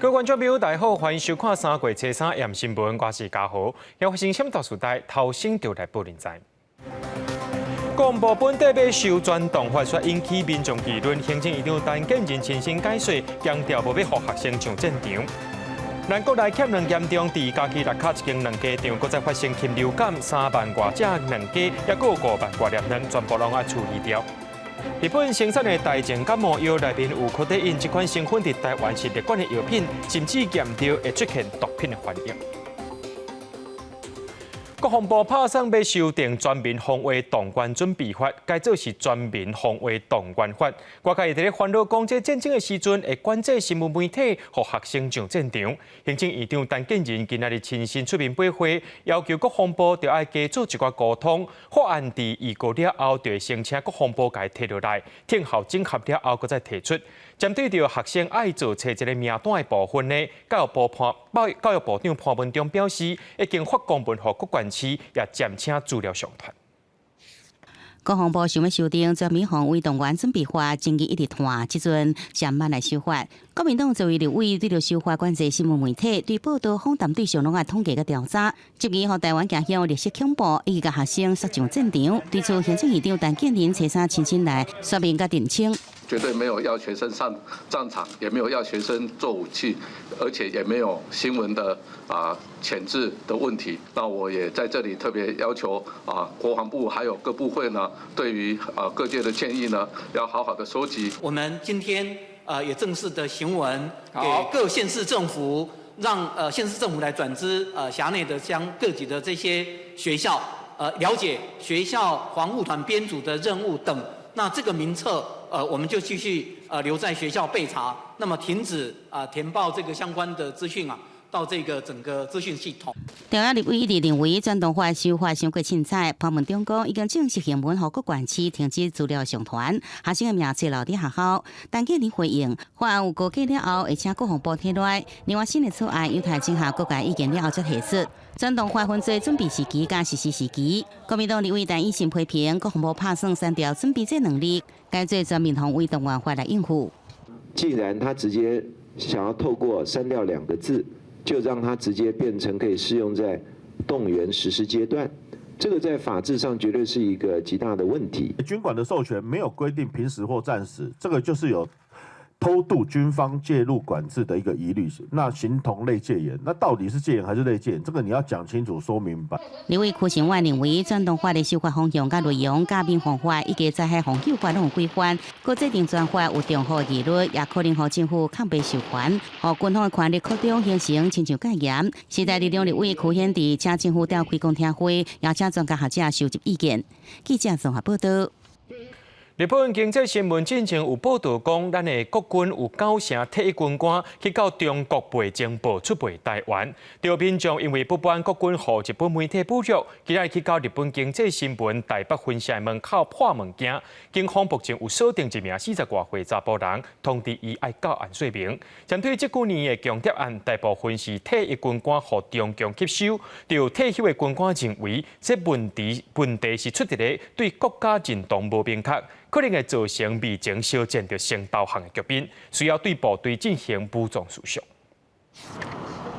各位觀眾朋友，大家好，歡迎收看三月初三暗新聞，我是嘉豪。要發生什麼大事代，頭先就來報您知。國防部本底欲修全動法，煞引起民眾議論。行政院長陳建仁親身解說，強調無欲予學生上戰場。咱國內欠卵嚴重，佇嘉義六跤一間卵雞場，閣再發生禽流感，3萬外隻卵雞，抑閣有5萬外粒卵，全部攏愛處理掉。日本生產的大型感冒藥內面有可待因，這款成分佇台灣是列管的藥品，甚至驗著會出現毒品的反應。國防部拍算欲修訂全民防衛動員準備法，改做是全民防衛動員法。外界佇咧煩惱講，這戰爭的時陣會管制新聞媒體，予學生上戰場。行政院長陳建仁今仔日親身出面拜會，要求國防部著愛加做一寡溝通。法案佇預告了後，就會先請國防部共伊提落來，聽候整合了後，閣再提出。針對著學生愛做冊這个名單的部分呢，教育部長潘文忠表示，已經發公文予各縣市，也暫請資料上傳。國防部想欲修訂全民防衛動員準備法，爭議一直拖，這陣漸慢來修法。國民黨作為立委對著修法管制新聞媒體，對報道訪談對象攏愛統計佮調查，質疑予台灣走向綠色恐怖，以及共學生殺上戰場。對此，行政院長陳建仁初三親身來說明佮澄清。絕對沒有要學生上戰場，也沒有要學生做武器，而且也沒有新聞的鉗制的問題。那我也在這裡特別要求國防部還有各部會呢，對於各界的建議呢，要好好的收集。我們今天也正式的行文給各縣市政府，讓縣市政府來轉知轄內的將各級的這些學校，了解學校防護團編組的任務等。那這個名冊，我們就繼續留在學校備查，那麼停止填報這個相關的資訊到這個整個資訊系統。中央立委一直認為全動法修法傷過凊彩，潘文忠講已經正式行文予各縣市停止資料上傳，學生的名冊留佇學校。陳建仁回應，法案有稿件了後，會請國防部提來，另外新的草案有待整合各界意見了後才提出。全動法分做準備時期佮實施時期。國民黨立委陳以信批評國防部拍算刪掉準備這兩字，改做全民防衛動員法來應付。既然他直接想要透過刪掉兩個字，就讓它直接變成可以適用在動員實施階段，這個在法制上絕對是一個極大的問題。軍管的授權沒有規定平時或戰時，這個就是有偷渡軍方介入管制的一個疑慮，那形同類戒嚴，那到底是戒嚴還是類戒嚴？這個你要講清楚、說明白。立委柯承萬認為，全動法的修法方向佮內容、佮民防法以及災害防救法攏有規範，閣制定專法有重複疑慮，也可能予政府抗被授權，予軍方的權力擴張形成親像戒嚴。時代力量立委柯顯智請政府調開公聽會，邀請專家學者收集意見。記者綜合報道。日本經濟新聞進前有報道講，咱的國軍有九成退役軍官去到中國背情報出賣台灣。著民眾因為不滿國軍予日本媒體侮辱，今仔日去到日本經濟新聞台北分社門口破物件。警方目前有鎖定一名40外歲查埔人，通知伊愛到案說明。針對這幾年的共諜案，大部分是退役軍官予中共吸收。著退休的軍官認為，這問題是出佇咧對國家認同無明確，可能會造成美情小戰就先投降的局面，需要對部隊進行武裝輸送。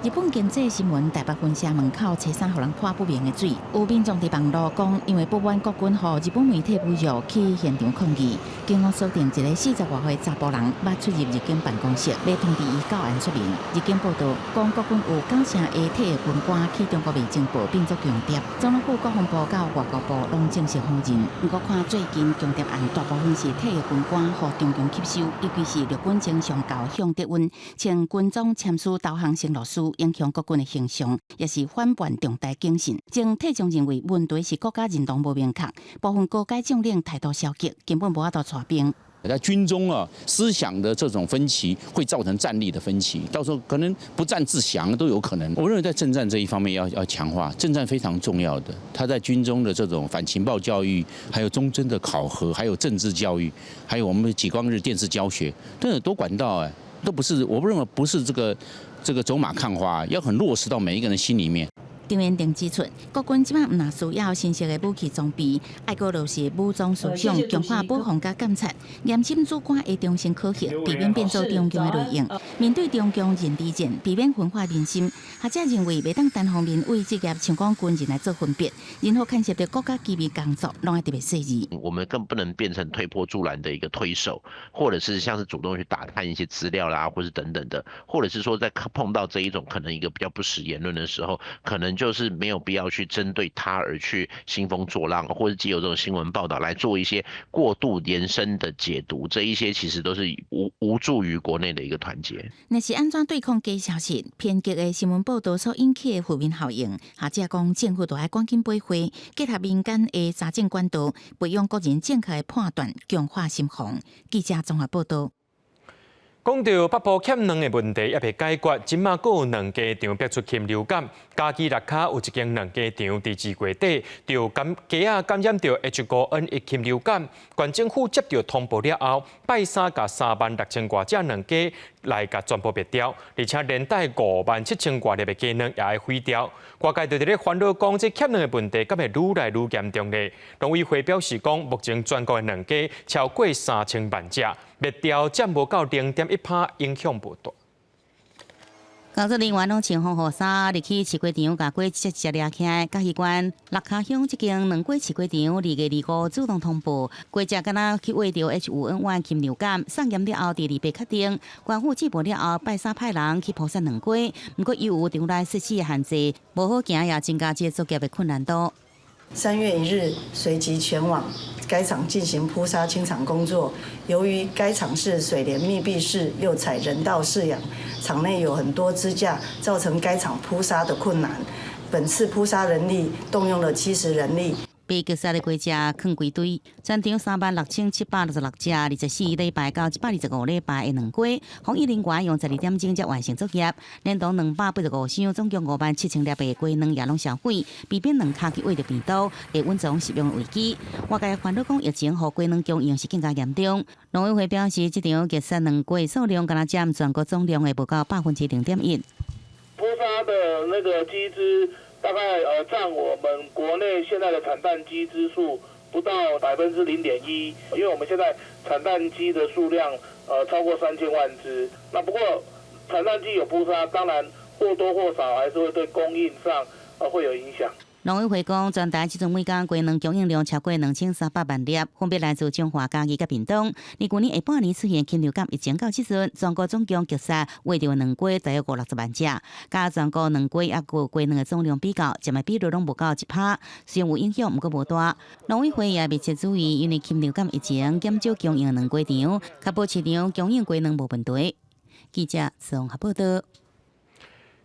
日本經濟新聞台北分社門口，初三予人潑不明的水，有民眾佇網路講，因為不滿國軍予日本媒體侮辱，去現場抗議。警方鎖定一个40外歲查埔人，捌出入日經辦公室，欲通知伊到案說明。日經報道講，國軍有九成的退役軍官去中國賣情報，變作共諜。總統府國防部佮外交部攏正式否認。毋過看最近共諜案，大部分是退役軍官予中共吸收，尤其是陸軍前上校向德溫，穿軍裝簽署投降承諾書，影響國軍的形象，也是反叛重大警訊。前退將認為問題是國家認同無明確，部分高階將領態度消極，根本無法度帶兵。在軍中啊，思想的這種分歧會造成戰力的分歧，到時候可能不戰自降都有可能。我認為在政戰這一方面要強化，政戰非常重要的。他在軍中的這種反情報教育，還有忠貞的考核，還有政治教育，還有我們莒光日電視教學，都有多管道哎，都不是，我不認為不是這個走馬看花，要很落實到每一個人心裡面。張延定指出，國軍這擺毋若需要新式的武器裝備，愛閣落實武裝思想，強化保防佮監察，嚴審主管的終身考核，避免變做中共的類型。面對中共認知戰，避免分化民心。學者認為，袂當單方面為職業像講軍人來做分別，任何牽涉著國家機密工作，攏愛特別細緻。我們更不能變成推波助瀾的一個推手，或者是像是主動去打探一些資料啦，或是等等的，或者是說在碰到這一種可能一個比較不實言論的時候，可能就是沒有必要去針對他而去興風作浪，或者藉由這種新聞報道來做一些過度延伸的解讀，這一些其實都是無助於國內的一個團結。若是按怎對抗假消息、偏激的新聞報道所引起的負面效應，學者講政府著愛趕緊補貨，結合民間的查證管道，培養國人正確的判斷，強化心防。記者綜合報道。講到北部欠卵的問題猶未解決，這馬閣有卵雞場爆出禽流感。嘉義六跤有一間卵雞場佇2月底就感雞仔感染著 H5N1 禽流感，縣政府接著通報了後，拜三共3萬6千外隻卵雞來共全部滅掉，而且連帶5萬7千外粒的雞卵也愛毀掉。外界就佇咧煩惱講，這欠卵的問題敢會愈來愈嚴重咧？農委會表示講，目前全國的卵雞超過3000萬隻，滅掉佔無到0.1%，影響無大。工作人員攏穿防護衫入去飼雞場，共雞隻隻掠起來。嘉義縣六跤鄉這間卵雞飼雞場，2月25主動通報，雞隻敢若去餵著 H5N1 禽流感，送驗了後，佇2八確定，縣府接報了後，拜三派人去撲殺卵雞。毋過由於場內設施的限制，無好行，也增加這個作業的困難度。 3月1日，隨即前往該場進行撲殺清場工作。由於該場是水簾密閉式，又採人道飼養，場內有很多支架，造成該場撲殺的困難。本次撲殺人力動用了70人力。被擊殺的雞隻囥規堆，全場36,766隻，24禮拜到125禮拜的卵雞，防疫人員用12點鐘才完成作業，連同285箱，總共5萬7千粒的雞卵也攏銷毀，避免卵跤去餵著病毒，會隱藏食用危機。外界煩惱講疫情予雞卵供應是更加嚴重。農委會表示，這場擊殺卵雞數量，敢若佔全國總量的無到0.1%。撲殺的那個雞隻，大概佔我們國內現在的產蛋雞隻數不到0.1%，因為我們現在產蛋雞的數量超過3000萬隻。那不過產蛋雞有撲殺，當然或多或少還是會對供應上會有影響。農委會講，全台這陣每工雞卵供應量超過2300萬粒，分別來自彰化、嘉義佮屏東。而舊年下半年出現禽流感疫情到這陣，全國總共擊殺餵著卵雞大約五六十萬隻，佮全國卵雞猶閣雞卵的總量比較，佔的比率攏無到1%，雖然有影響，毋過無大。農委會也密切注意，因為禽流感疫情減少供應卵雞場，確保市場供應雞卵無問題。記者綜合報道。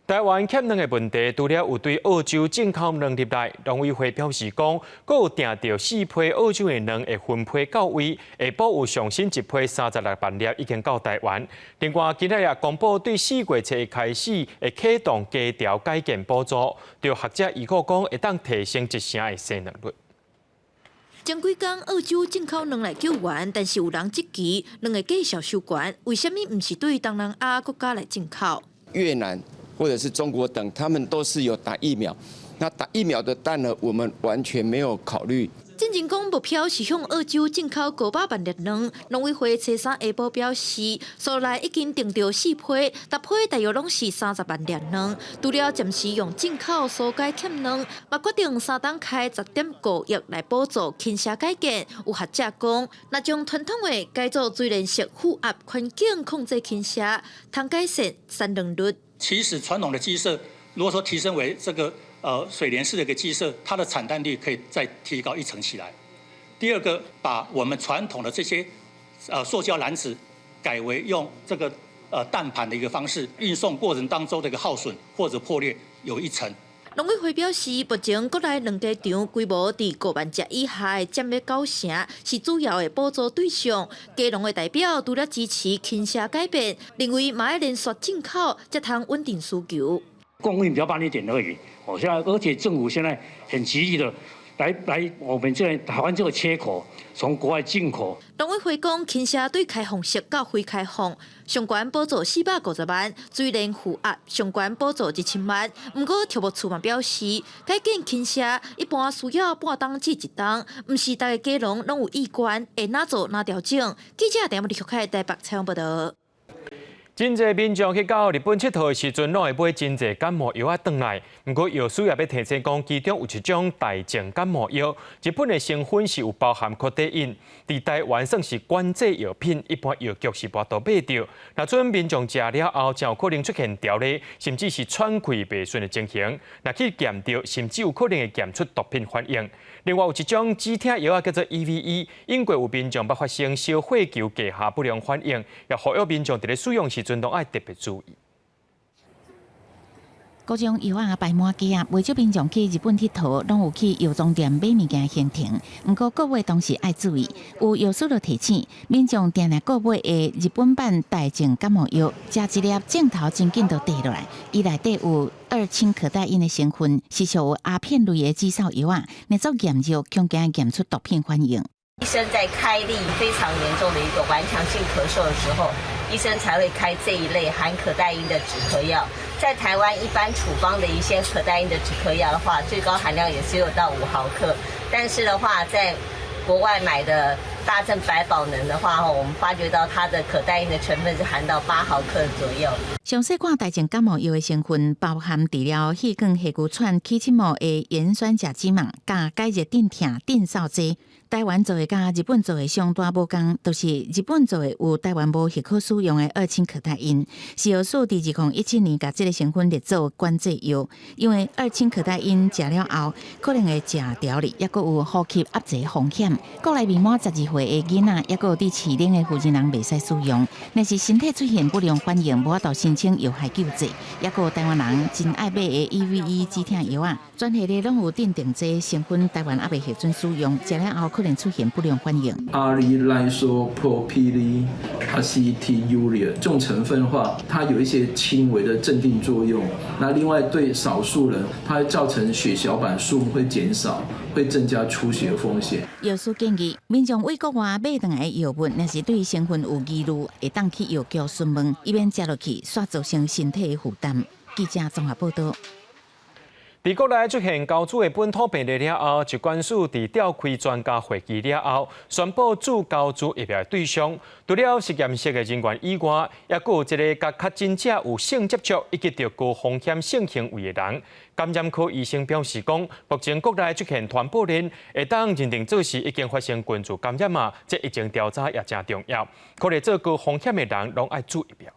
台灣欠卵的問題，除了有對澳洲進口卵入來，農委會表示講，閣有訂著四批澳洲的卵會分批到位，下晡有上新一批36萬粒已經到台灣。另外，今仔日也公布對4月初開始會啟動雞巢改建補助，著學者預估講會當提升一成的生卵率。前幾工澳洲進口卵來救援，但是有人質疑卵的價數傷懸，為啥物毋是對東南亞國家來進口？越南或者是中國等，他們都是有打疫苗。那打疫苗的蛋呢，我們完全沒有考慮。進前講目標是向澳洲進口500萬粒卵，農委會初三下晡表示，所內已經訂著四批，逐批大約攏是30萬粒卵。除了暫時用進口紓解欠卵，嘛決定3冬開10.5億來補助禽舍改建。有學者講，若將傳統的改做水簾式負壓環境控制禽舍，通改善產卵率。其實傳統的雞舍，如果說提升為這個水簾式的一個雞舍，它的產蛋率可以再提高一層起來。第二個，把我們傳統的這些塑膠籃子改為用這個蛋盤的一個方式運送過程當中的一個耗損或者破裂有一成。農委會表示，目前國內卵雞場規模佇5萬隻以下的佔欲九成，是主要的補助對象。雞農的代表除了支持禽舍改變，認為嘛愛連續進口，才通穩定需求。供應比較慢一點而已。哦，現在而且政府現在很極力的來來，我們這台灣這個缺口，從國外進口。農委會講，禽舍對開放式到非開放，上懸補助450萬，水蓮負壓上懸補助1000萬。毋過，畜牧處嘛表示，改建禽舍一般需要半冬至一冬，毋是逐个雞農攏有意願，會哪做哪調整。記者陳木立開台北採訪報導。真濟民眾去到日本𨑨迌的時陣，攏會買真濟感冒藥仔轉來。毋過藥師也欲提醒講，其中有一種大正感冒藥，日本的成分是有包含可待因，佇台灣算是管制藥品，一般藥局是無法度買著。若準民眾食了後，真有可能出現調咧，甚至是喘氣袂順的情形。若去檢著，甚至有可能會檢出毒品反應。另外有一種止疼藥仔叫做 EVE，英國有民眾捌發生小血球低下不良反應，也呼籲民眾佇咧使用時陣攏愛特別注意。各種藥仔擺滿街仔，袂少民眾去日本𨑨迌，攏有去藥妝店買物件行程。毋過購買當時愛注意，有藥師就提醒民眾，定定購買的日本版大正感冒藥，食一粒症頭真緊就跌落來，伊內底有二氫可待因的成分，是屬於鴉片類的止嗽藥仔，若做驗尿，恐驚驗出毒品反應。醫生在開立非常嚴重的一個頑強性咳嗽的時候，醫生才會開這一類含可待因的止咳藥。在台灣一般處方的一些可待因的止咳藥的話，最高含量也只有到5毫克。但是的話，在國外買的大正百寶能的話，我們發覺到它的可待因的成分是含到8毫克左右。詳細看大正感冒藥的成分，包含治療氣管氣拘喘、起刺毛的鹽酸甲基錳、佮解熱鎮痛鎮嗽劑。台灣做的佮日本做的上大無仝，就是日本做的有台灣無許可使用的二氫可待因。食藥署佇2017年共這个成分列做管制藥，因為二氫可待因食了後可能會食調理，抑閣有呼吸壓制風險。國內未滿12歲的囡仔，抑閣有佇飼領的負責人袂使使用。若是身體出現不良反應，無法度申請藥害救濟。抑閣有台灣人真愛買的 EVE 止疼藥仔，全系列攏有鎮定劑成分，台灣猶未核准使用，食了後可能出現不良反應。 Allylisopropylaceturia 這種成分的話，它有一些輕微的鎮定作用。那另外對少數人，它會造成血小板數目會減少，會增加出血風險。藥師建議民眾對國外買轉來的藥物，若是對成分有疑慮，會當去藥局詢問，以免食落去，煞造成身體的負擔。記者綜合報道。佇國內出現高株的本土病例了後，疾管署佇召開專家會議了後，宣布注高株疫苗的對象，除了實驗室的人員以外，抑閣有一个佮確診者有性接觸以及著高風險性行為的人。感染科醫生表示講，目前國內出現傳播鏈，會當認定做是已經發生群聚感染啊，這疫情調查也誠重要，可能做高風險的人攏愛注疫苗。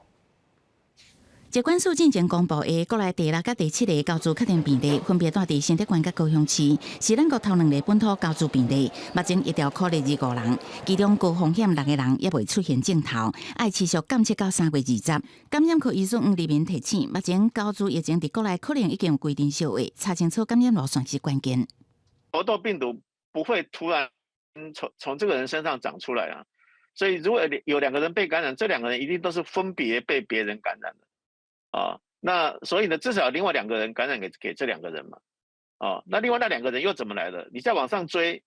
疾管署進前公布的國內第六佮第七个高株確定病例，分別蹛佇新竹縣佮高雄市，是咱國頭兩个本土高株病例。目前疫調可列25人，其中高風險六个人猶未出現症頭，愛持續監測到3月20。感染科醫師黃立明提醒，目前高株疫情佇國內可能已經有規陣相會，查清楚感染路線是關鍵。猴痘病毒不會突然從這個人身上長出來啊，所以如果有兩個人被感染，這兩個人一定都是分別被別人感染的。啊，那所以呢，至少另外兩個人感染給這兩個人嘛，啊，那另外那兩個人又怎麼來的？你再往上追，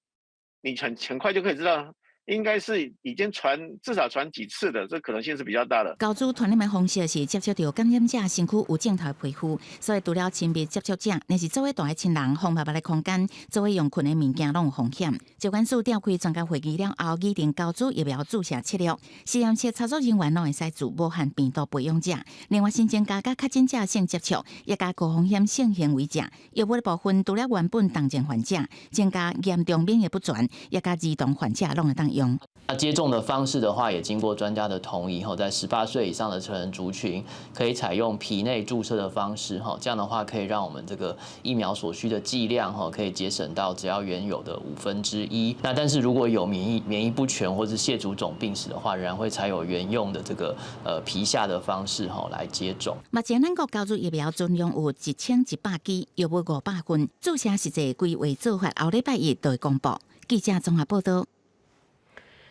你很快就可以知道，應該是已經傳至少傳幾次的，這可能性是比較大的。高株傳染的方式是接觸著感染者身軀有症頭的皮膚，所以除了親密接觸者，若是做伙蹛的親人、封密的空間、做伙用睏的物件，攏有風險。疾管署召開專家會議了後，擬定高株疫苗注射策略，實驗室操作人員攏會使注，無限病毒培養者。另外，新增加佮確診者性接觸，抑佮高風險性行為者，藥物的部分除了原本重症患者，增加嚴重免疫不全，抑佮兒童患者攏會當用。那接種的方式的話，也經過專家的同意後，在18歲以上的成人族群，可以採用皮內注射的方式，哈，這樣的話可以讓我們這個疫苗所需的劑量，哈，可以節省到只要原有的1/5。那但是如果有免疫不全或是蟹足腫病史的話，仍然會採有原用的這個皮下的方式，哈，來接種。目前咱國高株疫苗總量有1100劑，藥物500份，注射實際規劃做法，後禮拜一就會公布。記者綜合報道。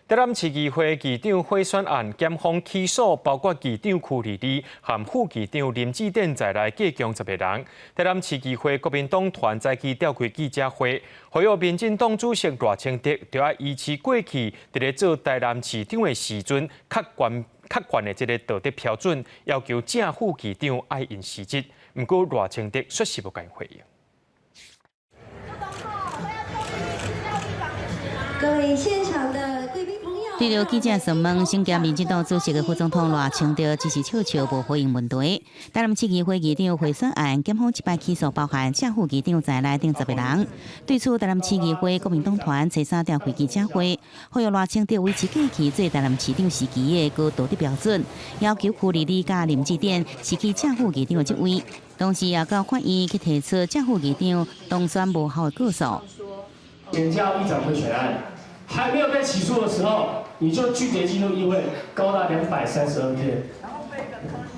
台南市議會議長賄選案，檢方起訴包括議長邱莉莉和副議長林志典在內，計共10個人。台南市議會國民黨團早起召開記者會，呼籲民進黨主席賴清德，著愛維持過去佇咧做台南市長的時陣，較懸較懸的這个道德標準，要求正副議長愛𪜶辭職。毋過賴清德煞是無共回應。各位現場的貴賓朋友，對著記者詢問，身兼民進黨主席的副總統賴清德只是笑笑，無回應問題。台南市議會議長賄選案，檢方這擺起訴包含正副議長在內等10個人。對此，台南市議會國民黨團初三召開記者會，呼籲賴清德維持過去做台南市長時期的高道德標準，要求邱莉莉佮林志典辭去正副議長的職位，同時也到法院去提出正副議長當選無效的告訴。檢校議長賄選案還沒有被起訴的時候，你就拒絕進入議會高達232天。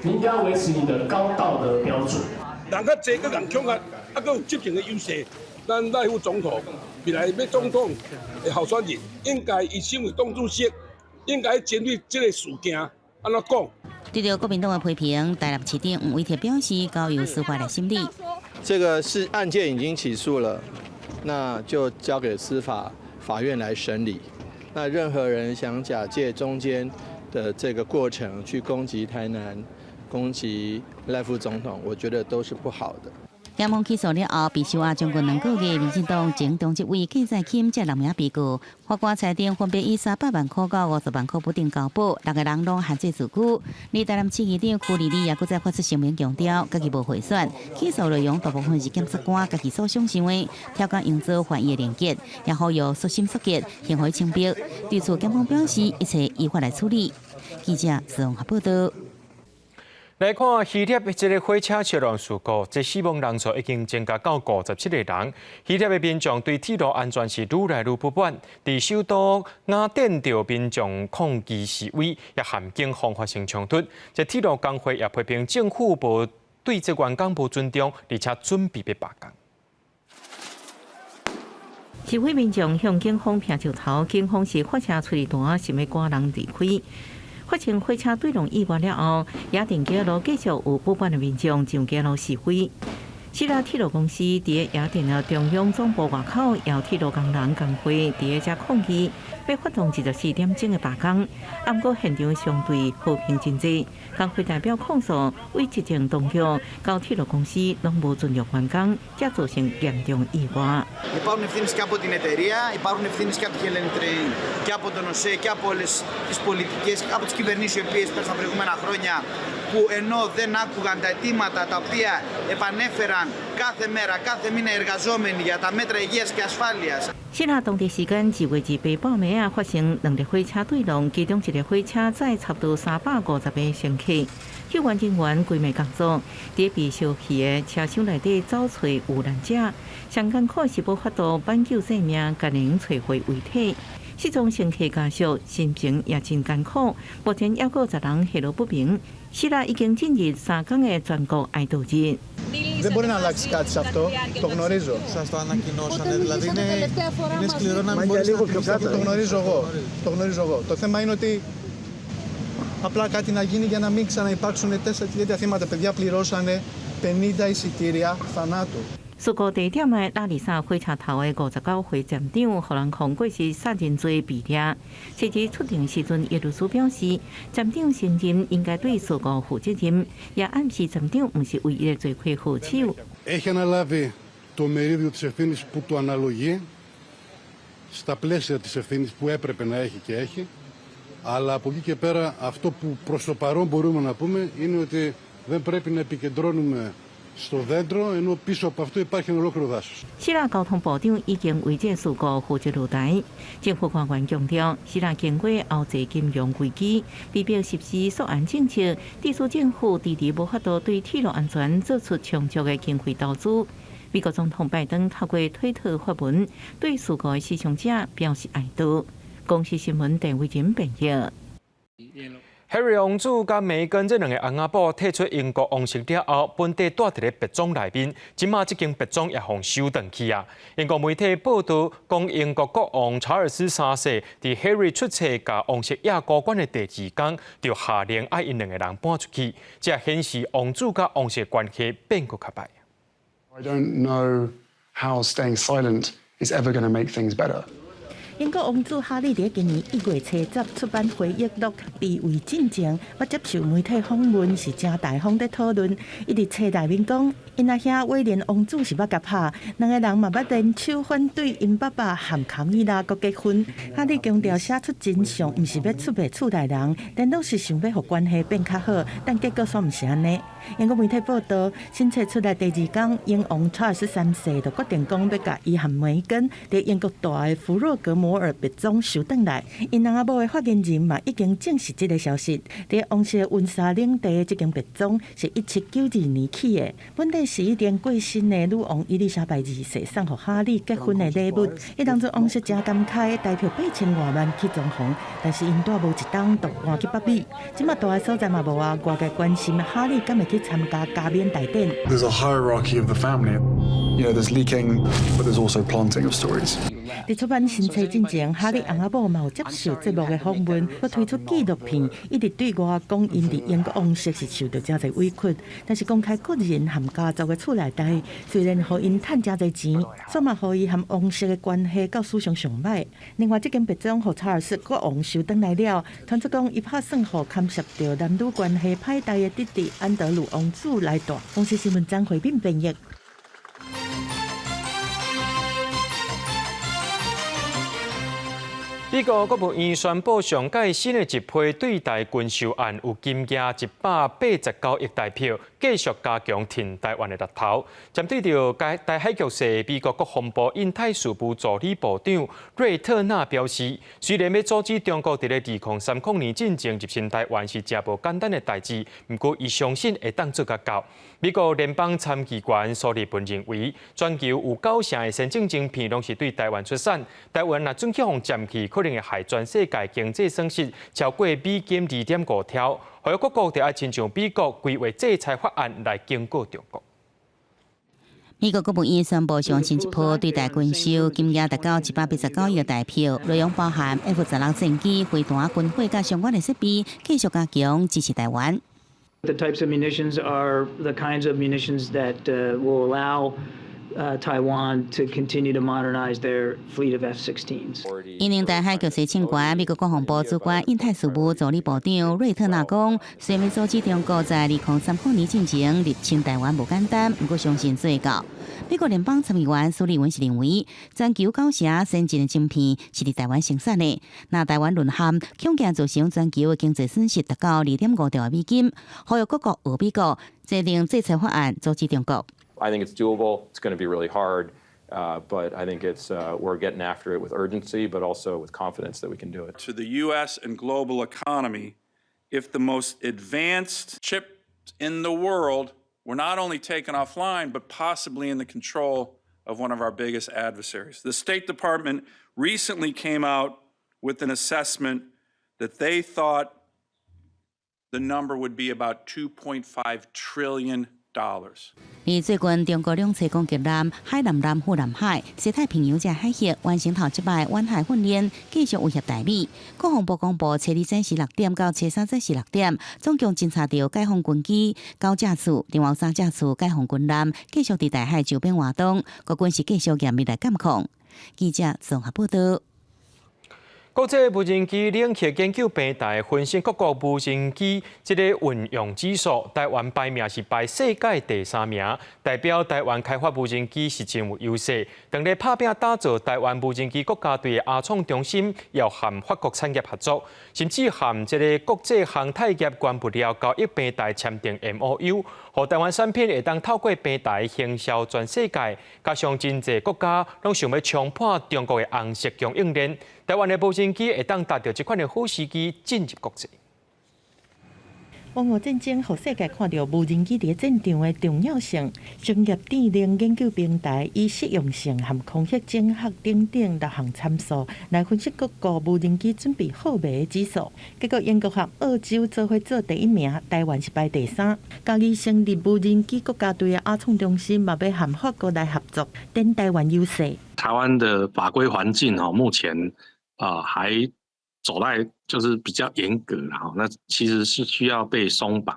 你應該要維持你的高道德標準。人較濟，閣共恐嚇，啊，閣有執政的優勢。咱賴副總統未來欲總統的候選人，應該伊身為黨主席，應該針對這个事件按怎講？對著國民黨的批評，台南市長黃偉哲表示，交由司法來審理。這個是案件已經起訴了，那就交給司法法院來審理。那任何人想假借中間的這個過程去攻擊台南、攻擊賴副總統，我覺得都是不好的。檢方起訴了後，被收押將近2個月，民進黨前中執委郝在欽這六名被告，法官裁定分別以300萬箍到50萬箍不等交保，6個人攏限制自居。而台南市議長邱莉莉也閣再發出聲明強調，家己無賄選，起訴內容大部分是檢察官家己所想像的，刁工營造犯意的連結，也呼籲速審速決，還予清白。對此，檢方表示一切依法來處理。記者綜合報道。來看希臘這个火車車亂事故，這死亡人數已經增加到57個人。希臘的民眾對鐵路安全是愈來愈不滿，佇首都雅典著民眾抗議示威，也和警方發生衝突。這鐵路工會也批評政府無對這員工無尊重，而且準備欲罷工。示威民眾向警方拋石頭，警方是發射催淚彈，想欲趕人離開。發生火車對撞意外了後，雅典街路繼續有不滿的民眾上街路示威。希臘鐵路公司佇雅典的中央總部外口，由鐵路工人工會佇遮抗議，欲發動24點鐘的罷工。毋過現場相對和平真濟，工會代表控訴，對執政當局到鐵路公司攏無尊重員工，才造成嚴重意外。 Υπάρχουν ευθύνες και από την εταιρεία, υπάρχουν ευθύνες και από τη Hellenic Train και από τον ΟΣΕ και από όλες τις πολιτικές, από τις κυβερνήσεις οι οποίες πέρασαν τα προηγούμενα χρόνια, που ενώ δεν άκουγαν τα αιτήματα τα οποία επανέφεραν κάθε μέρα, κάθε μήνα οι εργαζόμενοι για τα μέτρα υγείας και ασφάλειας. 希臘當地時間2月28晡暝仔，發生兩列火車對撞，其中一列火車載差不多350個乘客，救援人員規暝工作，佇被燒去的車廂內底找揣遇難者，上艱苦是無法度挽救性命，共人揣回遺體。失蹤乘客家屬心情也真艱苦，目前猶閣有10人下落不明。希臘已經進入3工的全國哀悼日。 Δεν μπορεί να αλλάξει κάτι σε αυτό, το γνωρίζω. Σας το ανακοινώσανε, δηλαδή είναι σκληρό να μην Μα για μπορείς λίγο να πιο θυμηθείς κάτω. το Το γνωρίζω εγώ. Το γνωρίζω εγώ. Το θέμα είναι ότι απλά κάτι να γίνει για να μην ξαναυπάρξουν 4 τέτοια θύματα. Παιδιά πληρώσανε 50 εισιτήρια θανάτου. 事故地點的拉里薩火車頭的59歲站長，予人控過失殺人罪被掠。妻子出庭時陣，伊律師表示，站長承認應該對事故負責任，也暗示站長毋是唯一的罪魁禍首。 Έχει αναλάβει το μερίδιο της ευθύνης που του αναλογεί, στα πλαίσια της ευθύνης που έπρεπε να έχει και έχει, αλλά από εκεί και πέρα αυτό που προς το παρόν μπορούμε να πούμε είναι ότι δεν πρέπει να επικεντρώνουμε στο δέντρο, ενώ πίσω από αυτό υπάρχει ένα ολόκληρο δάσος. 希臘交通部長已經為這事故負責落台。政府官員強調，希臘經過歐債金融危機，被迫實施縮安政策，致使政府遲遲無法度對鐵路安全做出充足的經費投資。美國總統拜登透過推特發文，對事故的死傷者表示哀悼。公視新聞鄧偉仁編譯。Harry 王子佮梅根這兩个翁仔某退出英國王室了後，本底蹛佇咧別莊內面，這馬這間別莊也予收轉去啊。英國媒體報道講，英國國王查爾斯三世佇 Harry 出冊共王室野高官的第二工，就下令愛𪜶兩个人搬出去，這顯示王子佮王室關係變閣較歹。 I don't know how staying silent is ever going to make things better. 英國王子哈利佇今年1月初十出版回憶錄《被遺進前》，欲接受媒體訪問是誠大方佇討論。伊佇冊內面講，𪜶阿兄威廉王子是捌共拍，兩个人嘛捌聯手反對𪜶爸爸和卡米拉閣結婚。哈利強調寫出真相，毋是欲出賣厝內人，顛倒是想欲予關係變較好，但結果煞毋是按呢。英國媒體報道，新冊出來第二工，英王查爾斯三世就決定講欲共伊和梅根佇英國蹛的弗洛格摩爾別莊收轉來。𪜶翁仔某的發言人嘛已經證實這个消息。佇王室溫莎領地這間別莊是1792年起的，本底是已經過身的女王伊麗莎白二世送予哈利結婚的禮物。彼當陣王室誠感慨，台票8000外萬去裝潢，但是𪜶蹛無一冬就搬去北美。這馬蹛的所在嘛無啊，外界關心哈利敢會去參加加冕大典。 There's a hierarchy of the family. There's leaking, but there's also planting of stories. 佇出版新冊進前，哈利翁仔某嘛有接受節目的訪問，閣推出紀錄片，一直對外講，𪜶佇英國王室是受著誠濟委屈，但是公開個人和家族的厝內代，雖然予𪜶趁誠濟錢，煞嘛予伊和王室的關係到史上上歹。另外，這間別莊予查爾斯國王收轉來了，傳出講伊拍算予牽涉著男女關係歹代的弟弟安德魯王子來蹛。公視新聞張惠敏編譯。美國國務院宣布，上蓋新的一批對台軍售案有金額189億台票，繼續加強挺台灣的力頭。針對著台海局勢，美國國防部印太事務助理部長瑞特納表示，雖然欲阻止中國佇咧2030年進前入侵台灣是誠無簡單的代誌，毋過伊相信會當做甲到。美國聯邦參議員蘇利文認為，全球有九成的先進晶片攏是對台灣出產，台灣若準去予佔去，可能會害全世界經濟損失超過美金2.5兆。呼籲各國著愛親像美國規劃制裁法案來警告中國。美國國務院宣布上新一波對台軍售，金額達到189億台票，內容包含 F-16戰機、飛彈、軍火佮相關的設備，繼續加強支持台灣。 The types of munitions are the kinds of munitions that will allow Taiwan to continue to modernize their fleet of F-16s. 因應台海局勢升懸，美國國防部主管印太事務助理部長瑞特納講，雖然阻止中國在2030年進前入侵台灣無簡單，毋過相信做會到。美國聯邦參議員蘇利文是認為，全球九成先進的晶片是佇台灣生產的，若台灣淪陷，恐驚造成全球的經濟損失達到2.5兆美金。呼籲各國學美國制定制裁法案，阻止中國。 I think it's doable. It's going to be really hard, but I think we're getting after it with urgency, but also with confidence that we can do it. To the U.S. and global economy, if the most advanced chips in the world were not only taken offline, but possibly in the control of one of our biggest adversaries. The State Department recently came out with an assessment that they thought the number would be about $2.5 trillion. 而最近，中國兩栖攻擊艦、海南艦赴南海、西太平洋這海域完成頭一擺遠海訓練，繼續威脅台美。國防部公布，初二早時6點到初三早時6點，總共偵查著解放軍機九架次，另外三架次解放軍艦繼續佇台海周邊活動，國軍是繼續嚴密來監控。記者綜合報道。國際無人機冷卻研究平台分析各國無人機這个運用指數，台灣排名是排世界第三名，代表台灣開發無人機是真有優勢。當咧拍拚打造台灣無人機國家隊的阿創中心，要和法國產業合作，甚至和這个國際航太業原物料交易平台簽訂 MOU，予台灣產品會當透過平台行銷全世界。加上真濟國家攏想欲衝破中國的紅色供應鏈。台灣的無人機會當達著這款的好時機進入國際。烏俄戰爭予世界看著無人機佇戰場的重要性。商業智能研究平台以適用性和空域整合等等六項參數來分析各國無人機準備好未的指數。結果英國和澳洲做伙做第一名，台灣是排第三。家己成立無人機國家隊的亞創中心嘛欲和法國來合作，展台灣優勢。台灣的法規環境哦，目前啊還走在就是比較嚴格啦，那其實是需要被鬆綁。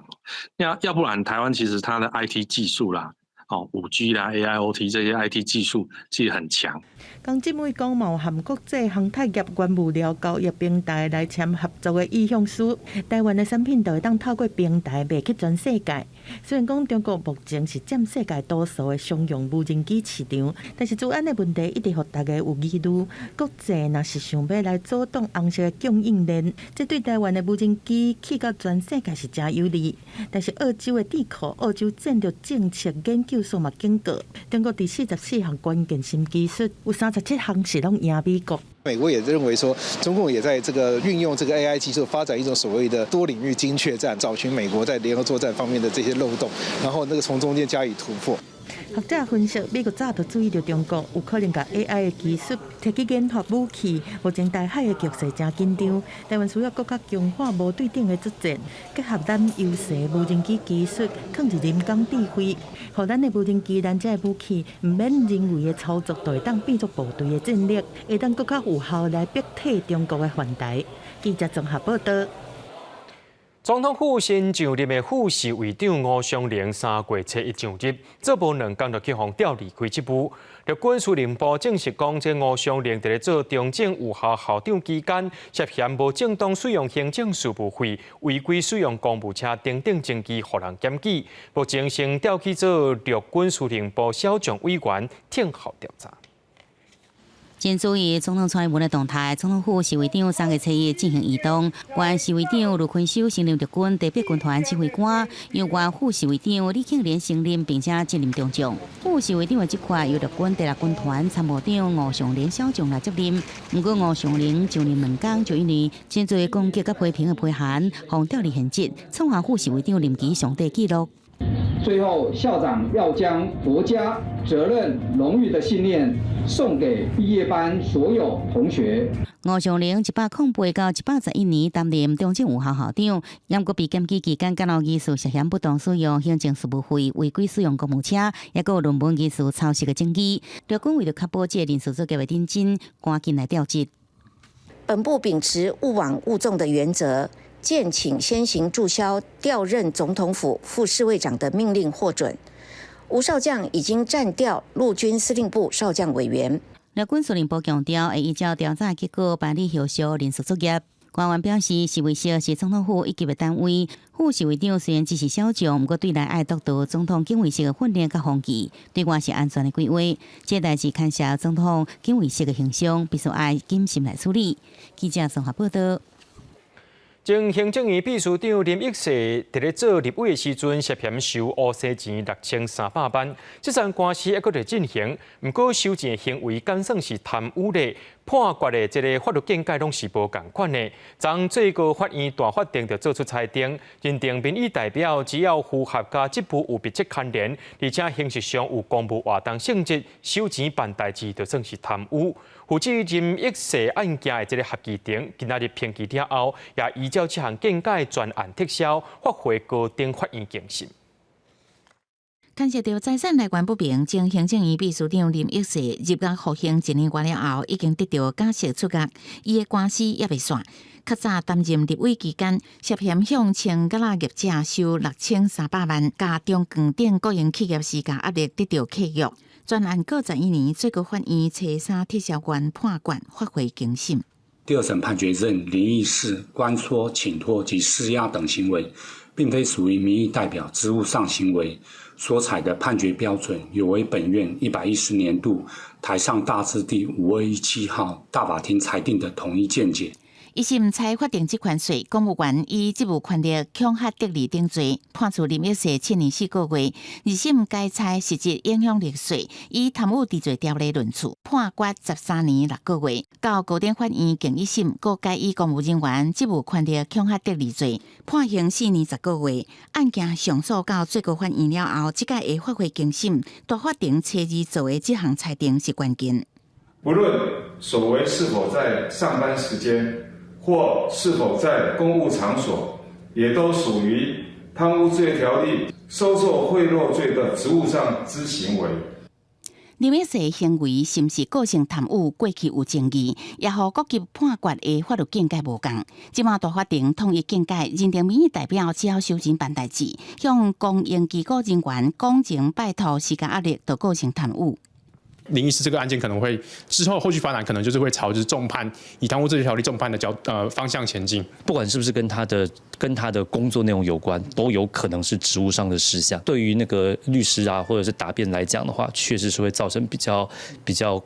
要不然台灣其實它的 IT 技術啦，哦5G 啦 AIoT 這些 IT 技術其實很強。江志偉講，嘛有和國際航太業原物料交易平台來簽合作的意向書，台灣的產品就會當透過平台賣去全世界。雖然講中國目前是佔世界多數的商用無人機市場，但是資安的問題一直予大家有疑慮。國際若是想欲來阻擋紅色的供應鏈，這對台灣的無人機去到全世界是誠有利。但是澳洲的智庫澳洲戰略政策研究所嘛警告，中國佇44項關鍵新技術有37項是攏贏美國。美國也認為說，中共也在這個運用這個 AI 技術發展一種所謂的多領域精確戰，找尋美國在聯合作戰方面的這些漏洞，然後那個從中間加以突破。學者分析，美國早就注意著中國有可能共 AI 的技術提去研發武器，目前台海的局勢誠緊張，台灣需要閣較強化無對等的作戰，結合咱優勢無人機技術，囥佇人工智慧，予咱的無人機、咱這武器，毋免人為的操作，就會當變做部隊的戰力，會當閣較有效來逼退中國的犯台。記者綜合報導。總統府新上任的副侍衛長吳松靈3月初一上任，做無2工就去予調離開職務。陸軍司令部證實講，這吳松靈佇咧做中正預校校長期間，涉嫌無正當使用行政事務費、違規使用公務車等等證據，予人檢舉。目前先調去做陸軍司令部小將委員，聽候調查。請注意總統蔡英文的動態，總統府侍衛長3月初一進行移動，原侍衛長盧坤修升任陸軍第八軍團指揮官，由原副侍衛長李慶連升任，並且晉任中將。副侍衛長的職缺由陸軍第六軍團參謀長吳尚連小將來接任。毋過吳尚連上任2工就因為真濟攻擊佮批評的批函，予調離現職，創下副侍衛長任期上短紀錄。最後，校長要將國家責任、榮譽的信念送給畢業班所有同學。吳尚玲108到111年擔任中正預校校長，毋過被檢舉期間，敢若疑似涉嫌不當使用行政事務費、違規使用公務車，抑閣有論文疑似抄襲的證據。陸軍為著確保這个人事作業的認真，趕緊來調職。本部秉持勿枉勿縱的原則，建請先行註銷調任總統府副侍衛長的命令獲准。吳少將已經暫調陸軍司令部少將委員。陸軍司令部強調，會依照調查結果辦理後續人事作業。官員表示，侍衛室是總統府一級的單位，副侍衛長雖然只是小將，毋過對內愛督導總統警衛室的訓練佮風紀，對外是安全的規劃。這代誌牽涉總統警衛室的形象，必須愛謹慎來處理。記者綜合報導。前行政院秘書長林益世佇咧做立委的時陣，涉嫌收烏西錢6300萬，這場官司猶閣佇進行。毋過收錢的行為敢算是貪污咧？判決的這个法律見解攏是無仝款的。昨最高法院大法庭就做出裁定，認定民意代表只要符合佮職務有密切牽連，而且形式上有公務活動性質，收錢辦代誌就算是貪污。負責林益世案件的這个合議庭，今仔日評議了後，也依照這項見解全案撤銷，發回高等法院更審。牽涉著財產來源不明，前行政院秘書長林益世入獄服刑一年外了後，已經得著假釋出獄，伊的官司猶未煞。較早擔任立委期間，涉嫌向穿甲業者收6300萬，共中鋼等國營企業施加壓力，得著契約。全案告11年，最高法院初三撤銷原判決，發回更審。第二審判決認林益世關說、請託及施壓等行為，並非屬於民意代表職務上行為，所採的判決標準有違本院110年度台上大字第5217號大法庭裁定的統一見解。一審裁法定職權稅，公務員以職務權力恐嚇得利等罪，判處林益世7年4個月。二審改裁實質影響力稅，以貪污治罪條例論處，判決13年6個月。到高等法院經一審，閣改以公務人員職務權力恐嚇得利罪，判刑4年10個月。案件上訴到最高法院了後，這擺會發回更審，大法庭初二做的這項裁定是關鍵。不論所為是否在上班時間，或是否在公務場所，也都屬於貪污治罪條例收受賄賂罪的職務上之行為。林益世行為是毋是構成貪污？過去有爭議，也予各級判決的法律見解無仝。這馬大法庭統一見解，認定民意代表只要收錢辦代誌，向公營機構人員講情拜託施加壓力，就構成貪污。林醫師這個案件可能會之後後續發展，可能就是會朝就是重判，以貪污治罪條例重判的方向前進。不管是不是跟他的工作內容有關，都有可能是職務上的事項。對於那個律師啊，或者是答辯來講的話，確實是會造成比較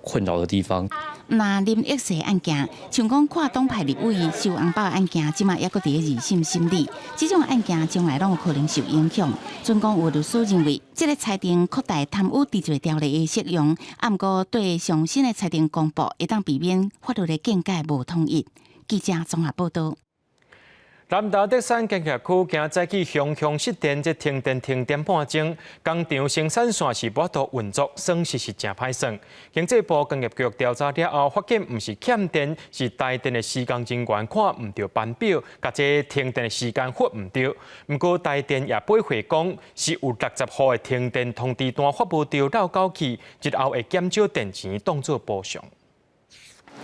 困擾的地方。那林益世案件，像講跨黨派立委收紅包案件，這馬猶閣佇咧二審審理，這種案件將來攏有可能受影響。儘管有律師認為，這個裁定擴大貪污治罪條例的適用，啊，毋過對上新的裁定公布，會當避免法律的見解無統一。記者綜合報道。南投德山工業區今早起雄雄失電，這停電停點半鐘，工廠生產線是無法度運作，損失是誠歹算。經濟部工業局調查了後，發現毋是欠電，是台電的施工人員看毋著班表，共這停電的時間核毋著。毋過台電也駁回講，是有60戶的停電通知單發無著落狗去，日後會減少電錢當做補償。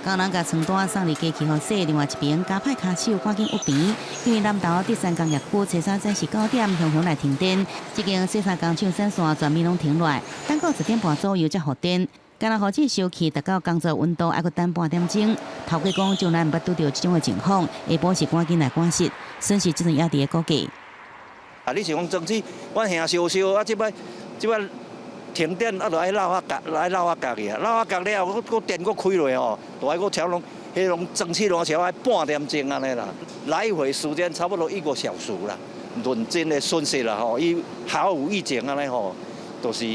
工人共床單送佇機器予洗，另外一邊加派跤手趕緊挖邊，因為南投德山工業區初三早時9點，雄雄來停電，這間洗衫工廠產線全面攏停落來，等到10點半左右才復電。干焦予這燒氣達到工作溫度，猶閣等半點鐘。頭家講將來毋捌拄著這種的情況，下晡是趕緊來趕實，損失這陣猶佇咧估計。啊，你是講裝置，阮兄燒燒啊，這擺停電啊，就愛落啊角，愛落啊角去啊，落啊角了後，閣電閣開落吼，就愛閣超攏，彼攏裝置攏超愛半點鐘按呢啦，來回時間差不多一個小時啦，論真的損失啦吼，伊毫無預警按呢吼，就是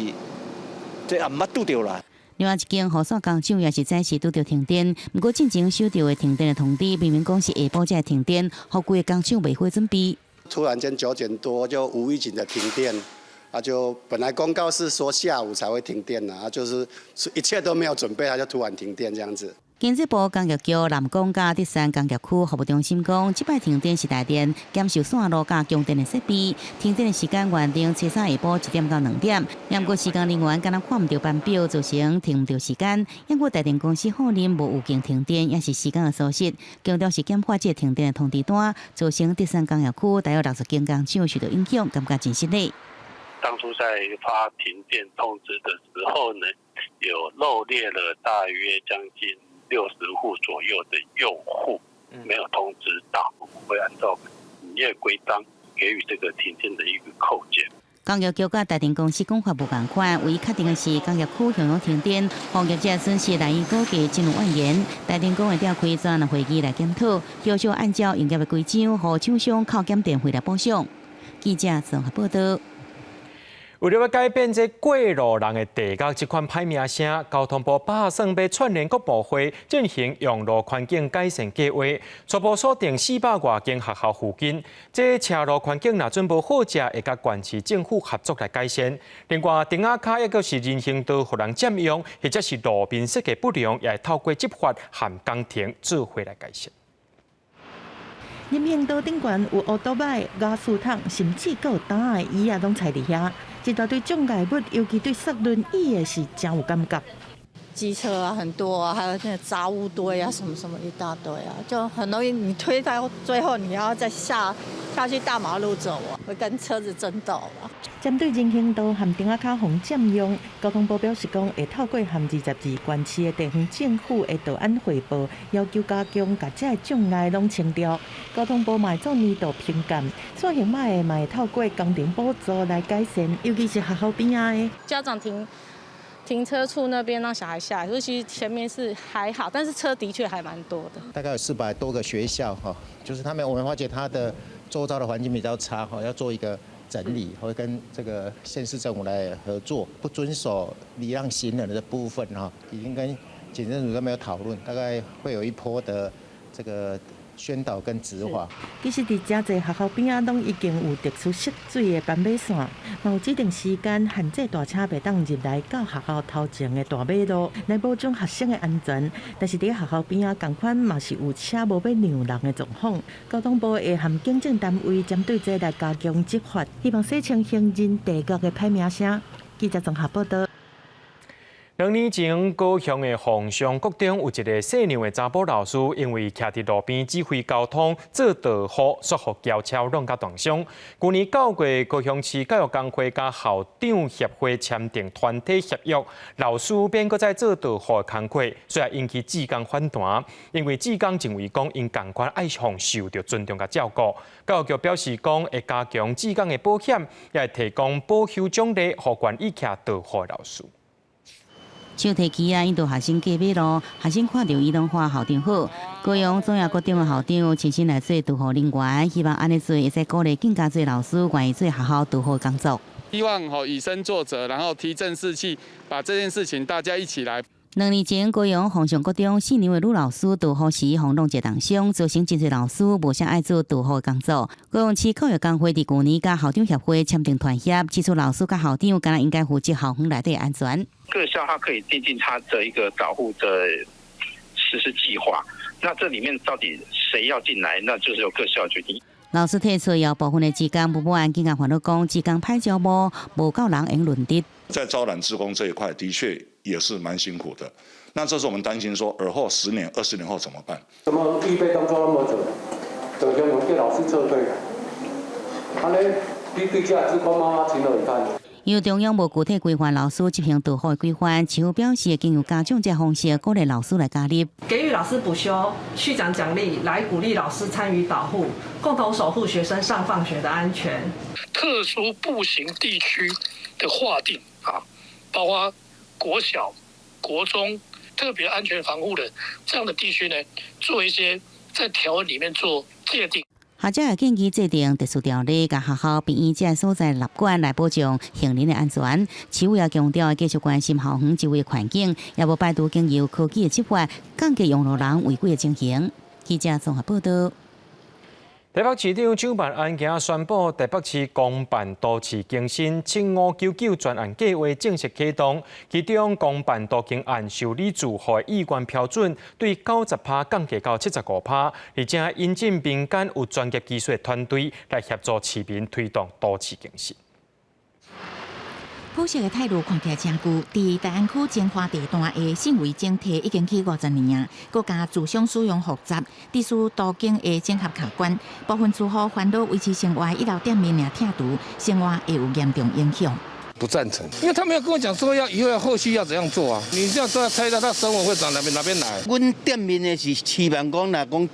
這也毋捌拄著啦。另外一間雨傘工廠也是早時拄著停電，毋過進前收著的停電的通知，明明講是下晡才會停電，予規个工廠袂好準備。突然間9點多就無預警的停電。啊，就本來公告是說下午才會停電啊，就是一切都沒有準備，他就突然停電這樣子。經濟部工業局南港佮德山工業區服務中心講，這擺停電是台電檢修線路佮供電的設備，停電的時間原定初三下晡1點到2點，毋過施工人員敢若看毋著班表，造成停毋著時間。毋過台電公司否認無預警停電，也是施工的疏失，強調是減發這個停電的通知單，造成德山工業區大約60間工廠受到影響，感覺真失禮。當初在發停電通知的時候呢，有漏列了大約將近60戶左右的用戶沒有通知到，我們會按照營業規章給予這個停電的一個扣減。工業局佮台電公司講法無仝款，唯一確定的是工業區雄雄停電，予業者損失難以估計近萬元。台電講會召開專案會議來檢討，後續按照營業的規章，予廠商扣減電費來補償。記者綜合報道。為了欲改變這過路人的地獄這款歹名聲，交通部打算欲串聯各部會進行用路環境改善計劃，初步鎖定400外間學校附近，這車路環境若準無好者，會佮縣市政府合作來改善。另外，釘仔跤抑閣是人行道予人佔用，或者是路面設計不良，也會透過執法和工程做伙來改善。人行道頂懸有烏多擺、瓦斯桶，甚至閣有擔的椅仔攏踩佇遐。這大堆障礙物，尤其對煞輪椅的是誠有感覺。機車啊，很多啊，還有那個雜物堆啊，什麼什麼一大堆啊，就很容易你推到最後，你要再下去大馬路走啊，會跟車子爭鬥啊。針對人行道和釘仔跤予人佔用，交通部表示講，會透過和22縣市的地方政府的導案匯報，要求加強共這个障礙攏清掉。交通部嘛會做年度評鑑，所幸歹的嘛會透過工程補助來改善，尤其是學校邊仔的。家長停停車處那邊讓小孩下來，所以其實前面是還好，但是車的確還蠻多的。大概有400多個學校哈，就是他們我們發覺他的周遭的環境比較差哈，要做一個整理，會跟這個縣市政府來合作。不遵守禮讓行人的部分哈，已經跟警政署那邊有討論，大概會有一波的這個宣導跟執法。其實，佇誠濟學校邊仔攏已經有特殊設水的斑馬線，嘛有指定時間限制大車袂當入來到學校頭前的大馬路，來保障學生的安全。但是，佇學校邊仔仝款嘛是有車無欲讓人的狀況。交通部會和警政單位針對這來加強執法，希望洗清行人地獄的歹名聲。記者綜合報道。2年前，高雄的鳳翔國中有一个細娘的查埔老師，因為徛佇路邊指揮交通做導護，煞予轎車挵甲重傷。舊年9月，高雄市教育工會佮校長協會簽訂團體協約，老師免閣再做導護的工課，所以引起志工反彈。因為志工認為講，𪜶仝款愛予受著尊重佮照顧。教育局表示講，會加強志工的保險，也會提供保休獎勵，予願意徛導護的老師。手提機仔引導學生過馬路，學生看著伊攏喊校長好。高雄總抾國中的校長親身來做導護人員，希望按呢做會使鼓勵更加濟老師願意做學校導護工作。希望吼以身作則，然後提振士氣，把這件事情大家一起來。2年前，高雄鳳翔國中四年的女老師導護時，予挵一個重傷，造成真濟老師無啥愛做導護工作。高雄市教育工會佇舊年佮校長協會簽訂團協，指出老師佮校長敢若應該負責校園內底安全。各校它可以訂定它的一個導護的實施計劃，那這裡面到底誰要進來，那就是由各校決定。老師提出要部分的志工不滿，更加煩惱講志工歹招募，無夠人會輪值。在招攬志工這一塊，的確也是蠻辛苦的。那這是我們擔心說，爾後10年、20年後怎麼辦？怎麼預備動作那麼久？就用用叫老師撤退，按呢，你對這志工媽媽情何以堪？由中央無具體規範老師執行導護的規範，市府表示經由家長這方式鼓勵老師來加入，給予老師補休、續獎獎勵，來鼓勵老師參與導護，共同守護學生上放學的安全。特殊步行地區的劃定啊，包括國小、國中特別安全防護的這樣的地區呢，做一些在條文裡面做界定。學者也建議制定特殊條例，共學校、病院這所在納管來保障行人的安全。市府也強調，繼續關心校園周圍環境，也無排除經由科技的執法，降低用路人違規的情形。記者綜合報道。台北市長蔣萬安今仔宣布，台北市公辦都市更新7599專案計劃正式啟動，其中公辦都更案受理住戶意願標準對90%降低到75%，而且引進民間有專業技術的團隊來協助市民推動都市更新。埔石的鐵路看起來誠舊，佇大安區精華地段的信維整體已經起50年啊，閣加住商使用複雜，致使都更的整合卡關，部分住戶煩惱維持生活一樓店面爾拆除，生活會有嚴重影響。不贊成，因為他沒有跟我講說要以後要後續要怎樣做啊？你這樣都要猜到他生活會從哪邊哪邊來？阮店面的是期望講，若講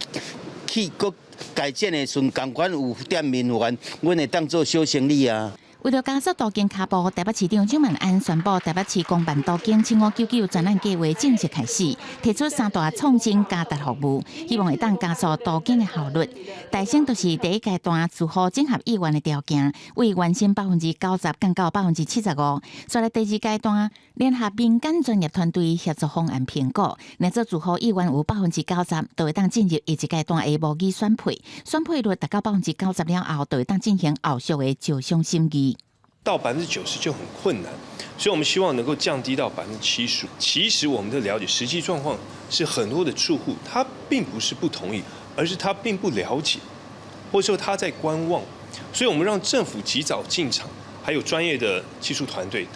去閣改建的時陣，仝款有店面有阮，阮會當做小生意啊。為著加速都更跤步，台北市長蔣萬安宣布，台北市公辦都更7599專案計劃正式開始，提出三大創新加值服務，希望會當加速都更的效率。大先就是第一階段住戶整合意願的條件，為原先90%降到75%。再來第二階段，聯合民間專業團隊協助方案評估，若做住戶意願有90%，就會當進入下一階段的模擬選配，選配率達到90%了後，就會當進行後續的招商審議。到90%就很困難，所以我們希望能夠降低到75%。其實我們的了解實際狀況是，很多的住戶他並不是不同意，而是他並不了解，或者說他在觀望。所以我們讓政府及早進場，還有專業的技術團隊。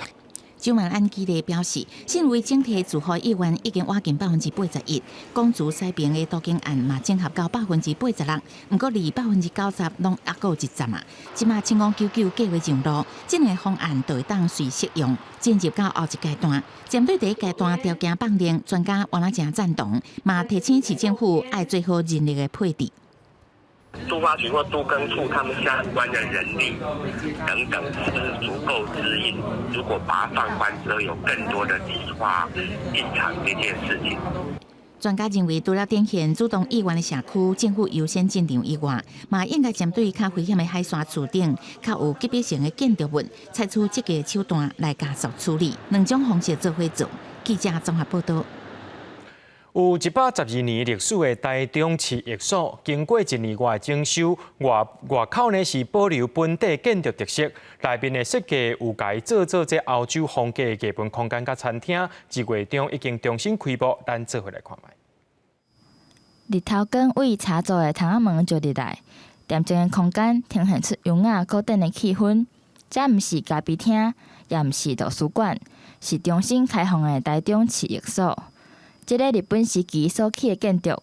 蔣萬安舉例表示，信維整體住戶意願已經倚近81%，公慈西平的都更案嘛整合到86%，毋過離90%攏猶閣有一站啊。這馬7599計劃上路，這兩個方案就會當隨適用，進入到後一階段。針對第一階段條件放寬，專家原來誠贊同，嘛提醒市政府愛做好人力的配置。都發局或都更處他們相關的人力等等，是不是足夠支應？如果把它放寬之後，有更多的計劃進場這件事情。專家認為，除了展現主動意願的社區，政府優先進場以外，嘛應該針對較危險的海沙厝頂、較有級別性的建築物，採取積極手段來加速處理。兩種方式做伙做。記者綜合報道。有112年歷史的台中市役所，經過一年外整修，外外口呢是保留本地建築特色，內面的設計有共做做這歐洲風格的藝文空間佮餐廳，2月中已經重新開幕，咱做伙來看覓。日頭光對茶座的窗仔門照入來，恬靜的空間呈現出優雅古典的氣氛。這毋是咖啡廳，也毋是圖書館，是重新開放的台中市役所。這个日本時期所起的建築，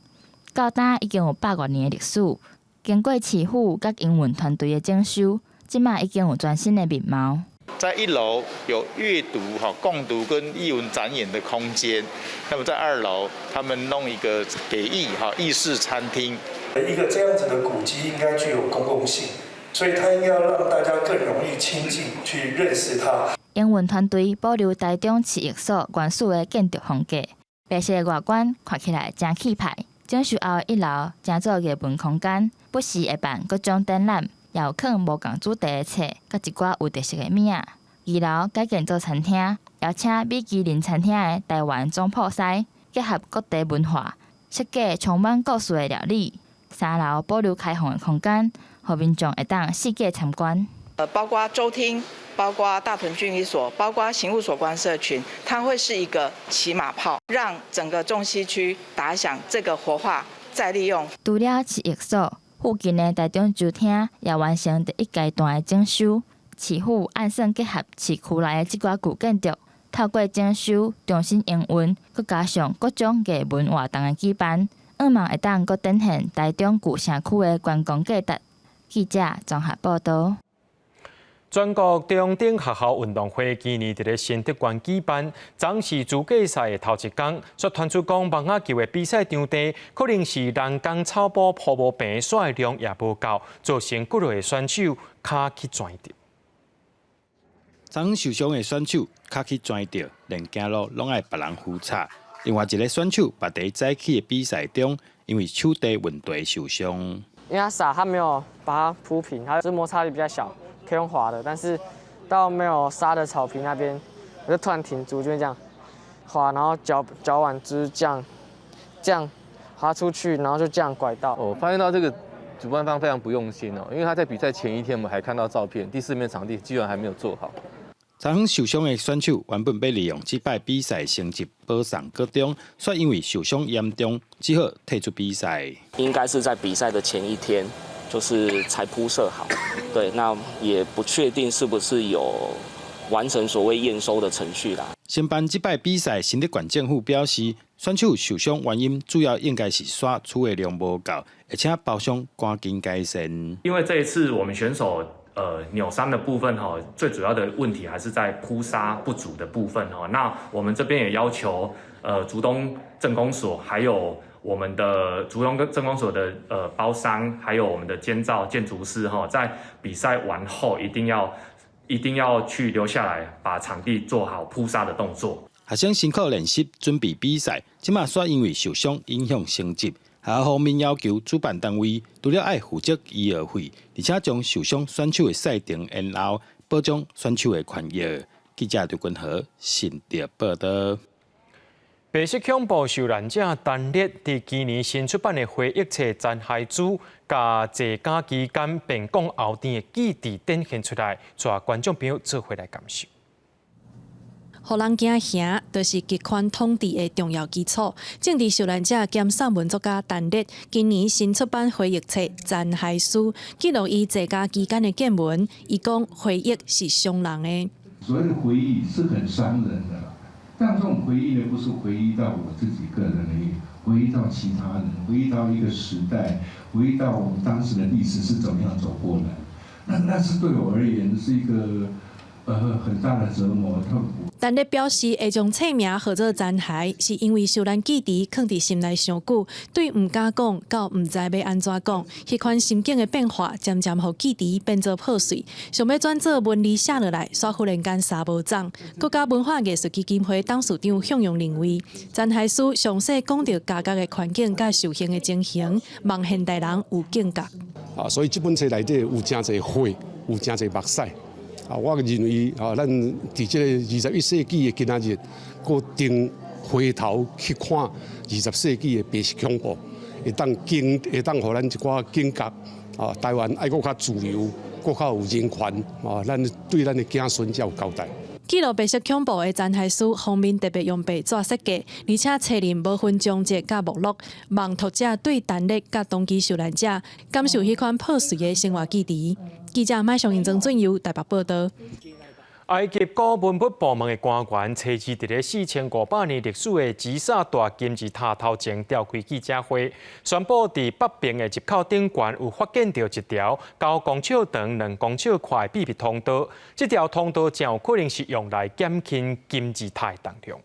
到今已經有百外年的歷史。經過市府佮營運團隊的整修，這馬已經有全新的面貌。在一樓有閱讀、哈共讀跟藝文展演的空間，那麼在二樓，他們弄一個給藝哈藝式餐廳。一個這樣子的古蹟應該具有公共性，所以它應該要讓大家更容易親近去認識它。營運團隊保留台中市役所原始的建築風格，白色的外觀看起來誠氣派。整修後的一樓，成做藝文空間，不時會辦各種展覽，也有放無仝主題的冊，佮一寡有特色的物仔。二樓改建做餐廳，邀請米其林餐廳的台灣總鋪師，結合各地文化，設計充滿故事的料理。三樓保留開放的空間，予民眾會當四界參觀。包括州廳，包括大屯郡役所，包括刑務所官舍群，它會是一個騎馬炮，讓整個中西區打響這個活化再利用。除了市役所附近的台中州廳也完成第一階段的整修，市府按算結合市區內的這寡舊建築，透過整修、重新營運，閣加上各種藝文活動的舉辦，向望會當閣展現台中舊城區的觀光價值。記者綜合報道。全國中等學校運動會今年佇咧新竹縣舉辦，昨是資格賽的頭一工，煞傳出講網仔球的比賽場地可能是人工草埔鋪無平，沙的量也無夠，造成幾落個選手跤去跩著。昨受傷的選手跤去跩著，連行路攏愛別人扶插。另外一个選手嘛佇早起的比賽中，因為手肘問題受傷。因為他沙，他沒有把它鋪平，它是摩擦力比較小。可以用滑的，但是到沒有沙的草皮那邊，我就突然停住，就這樣滑，然後腳腳腕就是這樣這樣滑出去，然後就這樣拐到。我發現到這個主辦方非常不用心哦，因為他在比賽前一天，我們還看到照片，第四面場地居然還沒有做好。昨昏受傷的選手原本欲利用這擺比賽成績保送高中，卻因為受傷嚴重，只好退出比賽。應該是在比賽的前一天，就是才鋪設好，對，那也不確定是不是有完成所謂驗收的程序啦。承辦這擺比賽，新竹縣政府表示，選手受傷原因主要應該是沙出的量無夠，會請包商趕緊改善。因為這一次我們選手扭傷的部分哈，最主要的問題還是在鋪沙不足的部分哈。那我們這邊也要求竹東鎮公所還有我們的竹東鎮公所的包商，還有我們的監造建築師哈，在比賽完後一定要去留下來，把場地做好鋪沙的動作。學生辛苦練習準備比賽，這馬煞因為受傷影響成績。學校方面要求主辦單位除了愛負責醫藥費，而且將受傷選手的賽程延後，保障選手的權益。記者劉君和新竹報道。白色恐怖受難者陳烈佇今年新出版的回憶冊《殘骸書》，共坐監期間辯講後天的記憶展現出來，帶觀眾朋友做伙來感受。予人驚嚇，就是極權統治的重要基礎。政治受難者兼散文作家陳烈今年新出版回憶冊《殘骸書》，記錄伊坐監期間的見聞。伊講回憶是傷人的。所謂的回憶是很傷人的，但這種回憶呢，不是回憶到我自己個人而已，回憶到其他人，回憶到一個時代，回憶到我們當時的歷史是怎麼樣走過來。那是對我而言是一個。很大的折磨痛苦。陳列表示會將冊名號做殘骸，是因為受難記憶囥佇心內傷久，對毋敢講到毋知欲按怎講，彼款心境的變化，漸漸予記憶變做破碎，想欲轉做文字寫落來，煞忽然間三無種。國家文化藝術基金會董事長向陽認為，殘骸書詳細講著監獄的環境佮受刑的情形，望現代人有警覺。啊，所以這本冊內底有誠濟血，有誠濟目屎。啊，我認為啊，咱佇這個21世紀的今仔日，閣轉回頭去看20世紀的白色恐怖，會當警，會當予咱一寡警覺。啊，台灣愛閣較自由，閣較有人權。啊，咱對咱的子孫才有交代。記錄白色恐怖的殘骸書封面特別用白紙設計，而且冊內無分章節佮目錄，望讀者對陳列佮當機受難者感受彼款破碎的生活記憶。記者麥尚英、曾俊佑台北報導。埃及古文物部門的官員，初二佇咧4500年歷史的吉薩大金字塔頭前召開記者會，宣布佇北邊的入口頂懸有發現著一條9公尺長、2公尺寬的秘密通道。這條通道誠有可能是用來減輕金字塔的重量。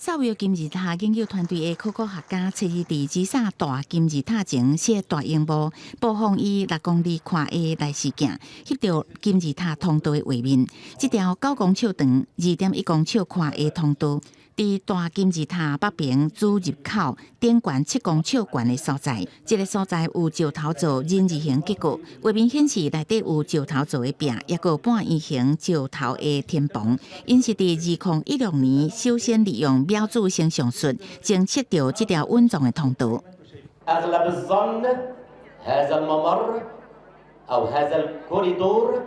薩維金字塔研究團隊的考古學家，初二佇吉薩大金字塔前設大螢幕，播放以6公里寬的內視鏡，翕著金字塔通道的畫面。這條9公尺長、2.1公尺寬的通道，佇大金字塔北邊主入口頂懸7公尺懸的所在。這个所在有石頭做人字形結構，畫面顯示內底有石頭做的壁，抑閣有半圓形石頭的天棚。𪜶是佇2016年首先利用秒子成像術偵測著這條隱藏的通道。 أغلب الظن هذا الممر أو هذا الكوريدور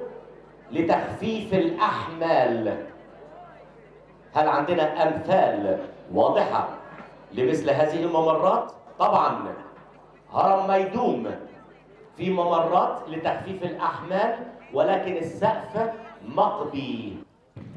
لتخفيف الأحمال. هل عندنا أمثال واضحة لمثل هذه الممرات؟ طبعا هرم ميدوم في ممرات لتخفيف الأحمال ولكن السقف مقبي.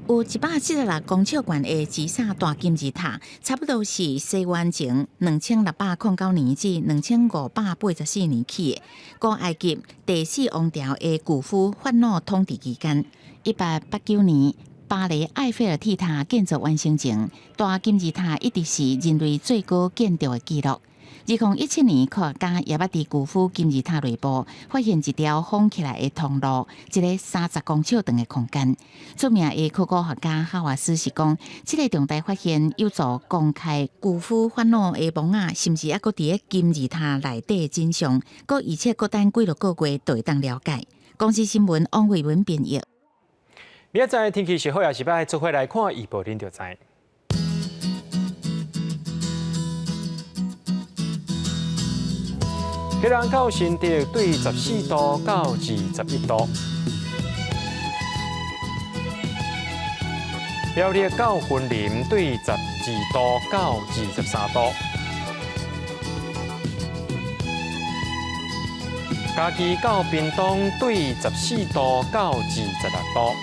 有176公尺懸的吉薩大金字塔，差不多是西元前2609年至2584年起的。古埃及第四王朝的古夫法老統治期間，1889年巴黎埃菲爾鐵塔建造完成前，大金字塔一直是人類最高建築的紀錄。2017年，科學家也捌佇古夫金字塔內部發現一條封起來的通路，一个30公尺長的空間。出名的考古學家哈瓦斯是講，這个重大發現有助公開古夫法老的墓仔，是毋是猶閣佇咧金字塔內底的真相，閣預測閣等幾落個月就會當了解。公視新聞王慧文編譯。明仔載天氣是好抑是䆀，做伙來看預報，恁就知。基隆到新竹對14度到21度，苗栗到雲林對12度到23度，嘉義到屏東對14度到26度，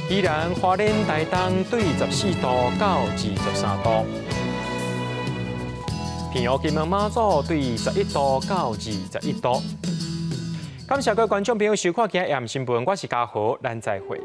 宜蘭花蓮台東對14度到23度。平湖金門馬祖對11度到21度。感謝各位觀眾朋友收看今日新聞，我是嘉豪，咱再會。